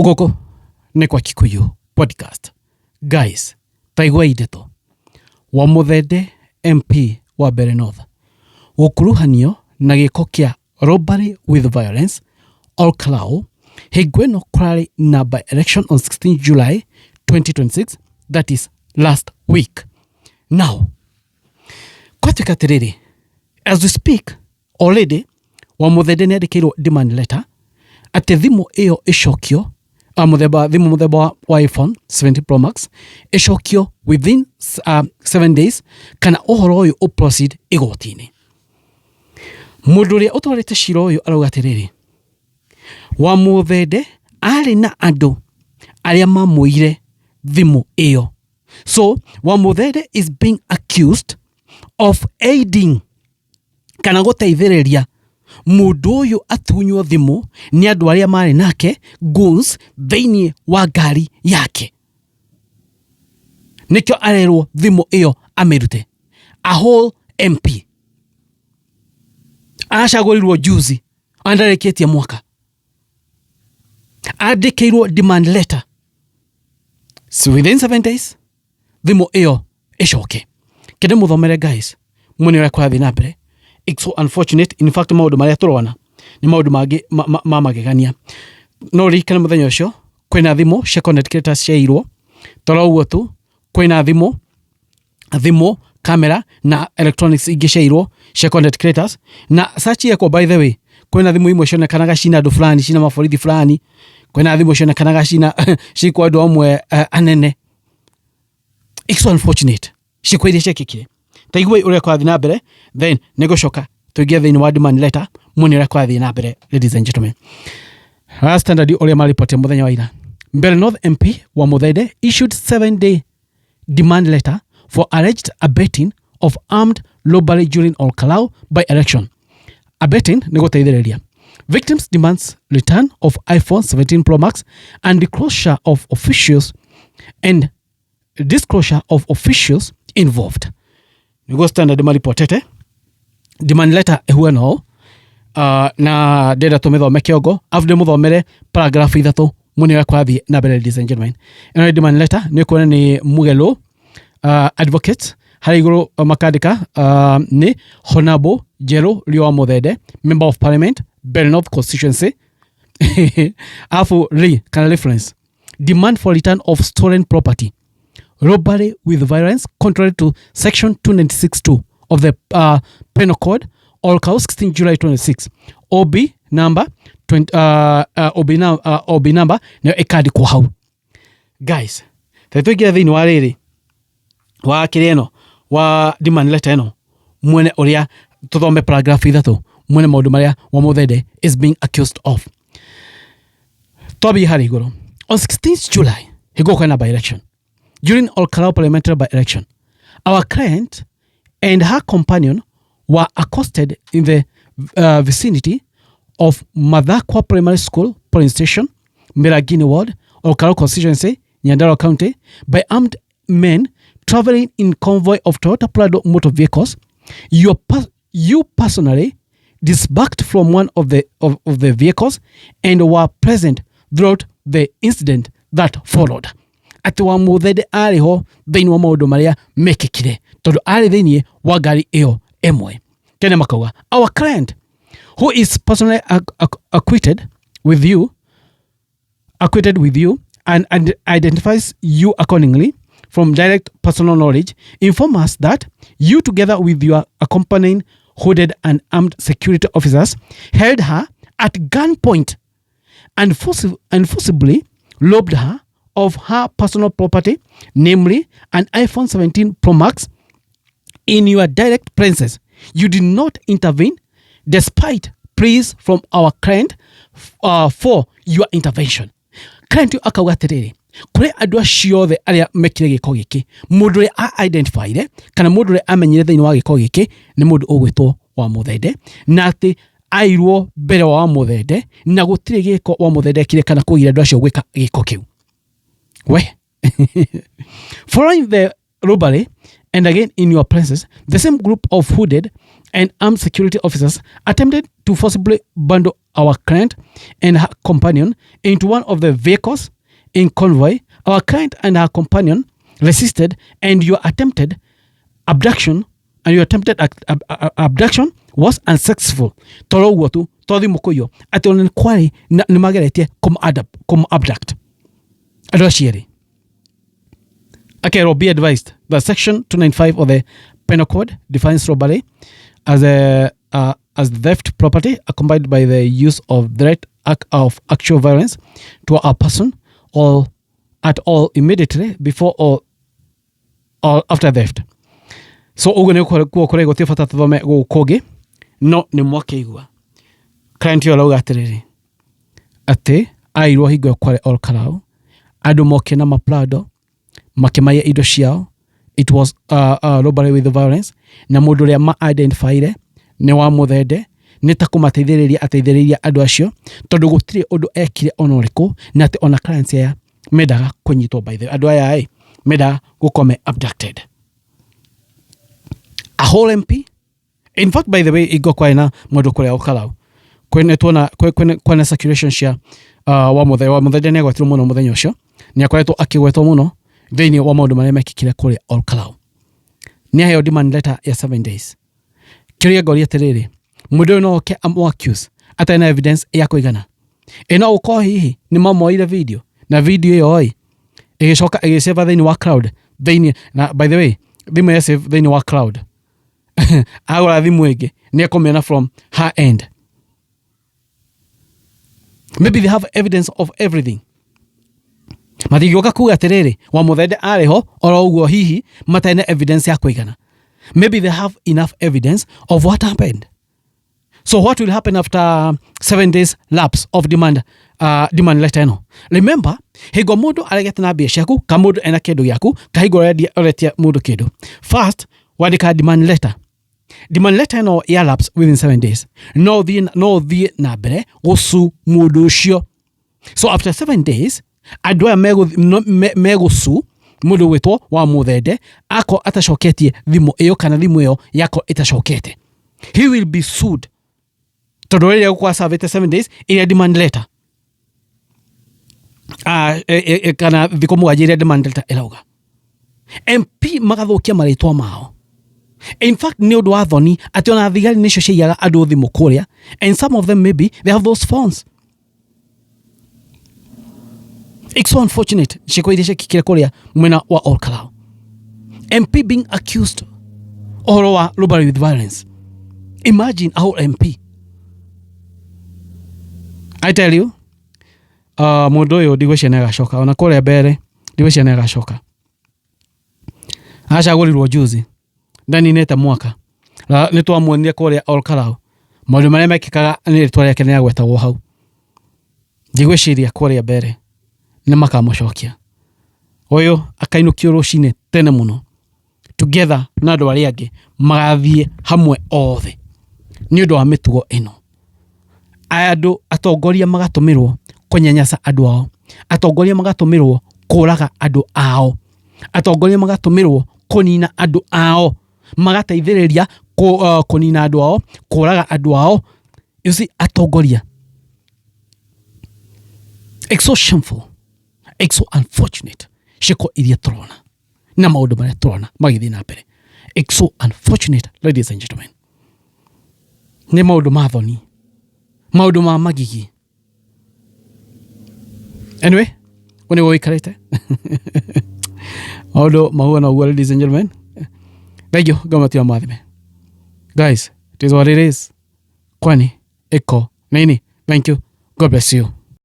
Gũkũ nĩ kwa Kikuyu Podcast. Guys, taiguai ndeto. Wamuthende MP wa Mbeere North gũkuruhanio na gĩko kĩa robbery with violence Ol Kalou hingo ĩno kũrarĩ na by election on 16 July 2026, that is last week. Now kwatuĩka atĩrĩrĩ, as we speak already Wamuthende nĩ andĩkĩirwo demand letter atĩ thimũ ĩyo ĩcokio, mũthemba thimũ mũthemba wa iPhone 17 Pro Max ĩcokio within 7 days kana ũhoro ũyũ ũ proceed igoti-inĩ. Mũndũ ũrĩa ũtwarĩte cira ũyũ arauga atĩrĩrĩ, Wamuthende arĩ na andũ arĩa mamũire thimũ ĩyo. So Wamuthende is being accused of aiding kana gũteithĩrĩria mũndũ ũyũ atunywo thimũ nĩ andũ arĩa marĩ nake goons thĩinĩ wa ngari yake. Nĩkĩo arerwo thimũ ĩyo amĩrute. A whole MP acagũrirwo juzi andarĩkĩtie mwaka, andĩkĩirwo demand letter, so within 7 days thimũ ĩyo ĩcoke. Kende mũthomere guys, muone ũrĩa kũrathiĩ na mbere. It's so unfortunate. In fact, maũndũ marĩa tũrona nĩ maũndũ mangĩ ma magegania. No ririkane mũthenya ũcio kwĩna thimũ cia content creators ciairwo, toro ũguo tu, kwĩna thimũ, kamera na electronics ingĩ ciairwo cia content creators. Na search yekwo, by the way, kwĩna thimũ imwe cionekanaga cina andũ fulani, cina maborithi fulani, kwĩna thimũ cionekanaga cina cikwo andũ amwe anene. It's so unfortunate ciĩko iria ciekĩkire. Ta iguai ũrĩa kũrathiĩ na mbere, then nĩngũcoka tũingĩre thĩinĩ wa demand letter muone ũrĩa kũrathiĩ na mbere. Ladies and gentlemen, Raya Standard ũrĩa maripoti mũthenya wa ira: Mbeere North MP Wamuthende issued 7-day demand letter for alleged abetting of armed robbery during Ol Kalou by election. Abetting nĩ gũteithĩrĩria. Victims demands return of iPhone 17 Pro Max and disclosure of officials involved. Nĩguo Standard maripotete. Demand letter ĩhuana ũũ, na ndĩrenda tũmĩthome kĩongo arabu ndĩmũthomere paragraph ithatũ muone ũrĩa kũrathiĩ na mbere. Ladies and gentlemen, ĩno nĩ demand letter. Nĩ ũkuona nĩ Mugelo advocate harĩa igũrũ, makandĩka nĩ Honorable Njerũ Riũa Muthende, Member of Parliament, Mbeere North Constituency. Alafu re kana reference: demand for return of stolen property, robbery with violence, contrary to section 296.2 of the Penal Code, Ol Kalou, 16 July 26, OB number 20, OB, OB number nayo ĩkandĩkwo hau. Guys, tondũ tũingĩre thĩinĩ wa rĩrĩ wa kĩrĩa ĩno wa demand letter ĩno, mwene ũrĩa tũthome paragraph ithatũ mwene maũndũ marĩa Wamuthende is being accused of. Twambie harĩa igũrũ: on 16th July, hingo kwĩna by election, during Ol Kalou parliamentary by election, our client and her companion were accosted in the vicinity of Mathakwa Primary School polling station, Mirangini Ward, Ol Kalou constituency, Nyandarua County, by armed men traveling in convoy of Toyota Prado motor vehicles. You personally disembarked from one of the vehicles and were present throughout the incident that followed. Atĩ Wamuthende arĩ ho thĩinĩ wa maũndũ marĩa mekĩkire tondũ arĩ thĩinĩ wa ngari ĩyo ĩmwe. Kene makauga our client, who is personally acquainted with you and identifies you accordingly from direct personal knowledge, inform us that you, together with your accompanying hooded and armed security officers, held her at gunpoint and forcibly robbed her of her personal property, namely an iPhone 17 Pro Max, in your direct presence. You did not intervene despite pleas from our client for your intervention. Client akauga atĩrĩrĩ, kũrĩ andũ acio othe arĩa mekire gĩko gĩkĩ, mũndũ ũrĩa a identifyire kana mũndũ ũrĩa amenyire thĩinĩ wa gĩko gĩkĩ nĩ mũndũ ũgwĩtwo Wamuthende, na atĩ airwo mbere wa Wamuthende na gũtirĩ gĩko Wamuthende ekire kana kũgiria andũ acio gwĩka gĩko kĩu. We following the robbery and again in your presence, the same group of hooded And armed security officers attempted to forcibly bundle our client and her companion into one of the vehicles in convoy. Our client and her companion resisted, and your attempted abduction and your attempted abduction was unsuccessful. Toro ũguo tu, to thimũ kũiywo, atĩ ona nĩ kwarĩ nĩ mageretie kũmũ abduct andũ acio erĩ. Akerwo, be advised that section 295 of the Penal Code defines robbery as theft property accompanied by the use of threat act of actual violence to a person or at all immediately before or after theft. So ũguo nĩ kuo kũrĩ gũtirĩ bata tũthome gũkũ kũngĩ, no nĩ mwakĩigua client ĩyo arauga atĩrĩrĩ, atĩ airwo hingo ĩyo kwarĩ Ol Kalou, andũ mokire na maprado makĩmaiya indo ciao. It was robbery with violence, na mũndũ ũrĩa ma identifyire nĩ wa mũthende, nĩ ta kũmateithĩrĩria ateithĩrĩria andũ acio, tondũ gũtirĩ ũndũ ekire ona ũrĩkũ, na atĩ ona clients aya mendaga kũnyitwo. By the way, andũ aya ĩ mendaga gũkorwo me abducted. A whole MP. In fact, by the way, ingo kwarĩ na mũndũ kũrĩa Ol Kalou, kwĩna tuona kwĩna circulation cia wa mũthende nĩ agwetirwo mũno mũthenya ũcio, nĩ akoretwo akĩgwetwo mũno thĩinĩ wa maũndũ marĩa mekĩkire kũrĩa Ol Kalou. Nĩ aheo demand letter ya 7 days. Kĩrĩa ngoria atĩrĩrĩ, mũndũ ũyũ no oke amũ accuse atarĩ na evidence ya kũigana? Ĩ no gũkorwo hihi nĩ mamoire video, na video ĩyo ĩ ĩgĩcoka ĩgĩceva thĩinĩ wa cloud thĩinĩ. Na by the way, thimũ ya save thĩinĩ wa cloud, agũra thimũ ĩngĩ nĩ ekũmĩona from her end. Maybe they have evidence of everything. Matingĩũka kuga atĩrĩrĩ, wa mũthende arĩ ho oro ũguo, hihi matarĩ na evidence ya kũigana. Maybe they have enough evidence of what happened. So what will happen after 7 days lapse of demand letter ĩno? Remember, hingo mũndũ aregete na mbia ciaku, ka mũndũ ena kĩndũ gĩaku, ka hingo ũrendia, ũretia mũndũ kĩndũ, first wandĩka demand letter. Demand letter ĩno ya lapse within 7 days, no ũthiĩ na mbere gũcu mũndũ ũcio. So after 7 days, andũ aya megũcu mũndũ gwĩtwo wa mũthende, ako atacoketie thimũ ĩyo, kana thimũ ĩyo yako ĩtacokete, he will be sued, tondũ rĩrĩa gũkorwo servete 7 days ĩrĩa demand letter kana thikũ 7 iria demand letter ĩrauga. MP magathũkia marĩtwa mao. In fact, nĩ ũndũ wa thoni atĩ ona thigari nĩcio ciaiyaga andũ thimũ kũrĩa, and some of them, maybe they have those phones. It's so unfortunate, ciĩko iria ciekĩkire kũrĩa mwena wa Ol Kalou. MP being accused ũhoro wa robbery with violence. Imagine, a whole MP. I tell you, mũndũ ũyũ ndigwĩciria nĩ agacoka ona kũrĩa mbere, ndigwĩciria nĩ agacoka. Acagũrirwo juzi, ndaninĩte mwaka. Na nĩ twamuonire kũrĩa Ol Kalou, maũndũ marĩa mekĩkaga, nĩ rĩtwa rĩake nĩ rĩagwetagwo hau. Ndigwĩciria kũrĩa mbere nĩ makamũcokia. Ũyũ akainũkio rũcinĩ tene mũno together na andũ arĩa angĩ, magathiĩ hamwe othe nĩ ũndũ wa mĩtugo ĩno. Andũ atongoria magatũmĩrwo kũnyanyasa andũ ao, atongoria magatũmĩrwo kũraga andũ ao, atongoria magatũmĩrwo kũnina andũ ao, magateithĩrĩria kũnina andũ ao, kũraga andũ ao. You see, atongoria, it's so shameful, it's so unfortunate, ciĩko iria tũrona na maũndũ marĩa tũrona magĩthiĩ na mbere. It's so unfortunate, ladies and gentlemen. Nĩ maũndũ ma thoni, maũndũ ma magigi. Anyway, ũyũ nĩguo wĩikarĩte maũndũ mahuana ũguo. Ladies and gentlemen, thank you. Ngai mathime. Guys, it is what it is. Kwani iko nini? Thank you, God bless you.